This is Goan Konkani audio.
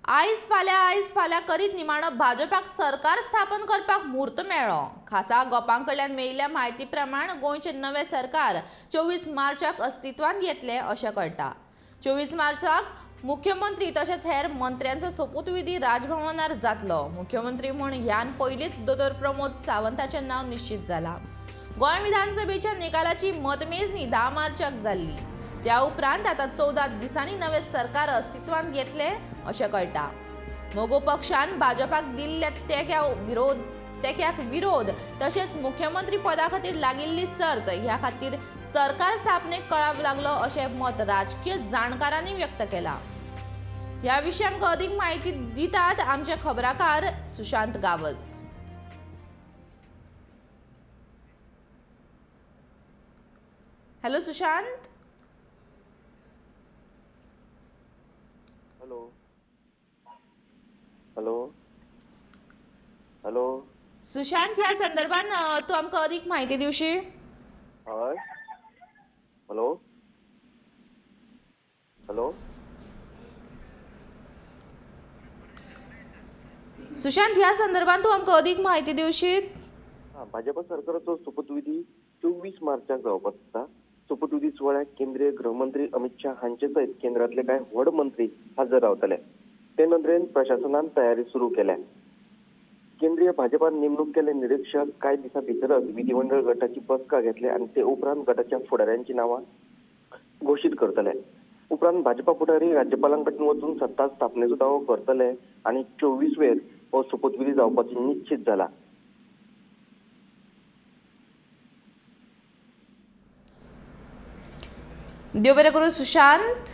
आयज फाल्यां आयज फाल्यां करीत निमाणो भाजपाक सरकार स्थापन करपाक म्हूर्त मेळ्ळो. खासा गोपां कडल्यान मेळिल्ल्या म्हायती प्रमाण गोंयचें नवें सरकार 24 मार्चाक अस्तित्वांत येतलें अशें कळटा. 24 मार्चाक मुख्यमंत्री तशेंच हेर मंत्र्यांचो सोपूतविधी राजभवनार जातलो. मुख्यमंत्री म्हूण ह्यान पयलींच दोतोर प्रमोद सावंताचें नांव निश्चित जालां. गोंय विधानसभेच्या निकालाची मतमेजणी 10 मार्चाक जाल्ली. त्या उपरांत आतां 14 दिसांनी नवें सरकार अस्तित्वांत येतलें अशें कळटा. मगो पक्षान भाजपाक दिल्ल्या तेक्याक विरोध तशेंच मुख्यमंत्री पदा खातीर लागिल्ली सर्त ह्या खातीर सरकार स्थापनेक कळाव लागलो अशें मत राजकीय जाणकारांनी व्यक्त केलां. ह्या विशीं आमकां अदीक म्हायती दितात आमचे खबराकार Sushant Gawas. Hello Sushant. Hello hello hello Sushant, ह्या संदर्भात तूं आमकां अदीक म्हायती दिवशी? हय. हॅलो हॅलो सुशांत, ह्या संदर्भात तूं आमकां अदीक म्हायती दिवशीत? भाजपा सरकाराचो सोपूतविधी 24 मार्चाक जावपाचो आसा. सोपूतविधी सुवाळ्याक केंद्रीय गृहमंत्री अमित शाह हांचे सयत केंद्रांतले कांय व्हड मंत्री हजर रावतले. ते नदरेन प्रशासनान तयारी सुरू केल्या. केंद्रीय भाजपान नेमणूक केल्ले निरीक्षक कांय दिसां भितरच विधिमंडळ गटाची बसका घेतले आनी ते उपरांत गटाच्या फुडाऱ्यांची नांवां घोशीत करतले. उपरांत भाजपा फुडारी राज्यपालां कडेन वचून सत्ता स्थापनेचो दावो करतले आनी 24 वेर हो सोपूतविधी जावपाचो निश्चित जाला. देव बरें करूं सुशांत.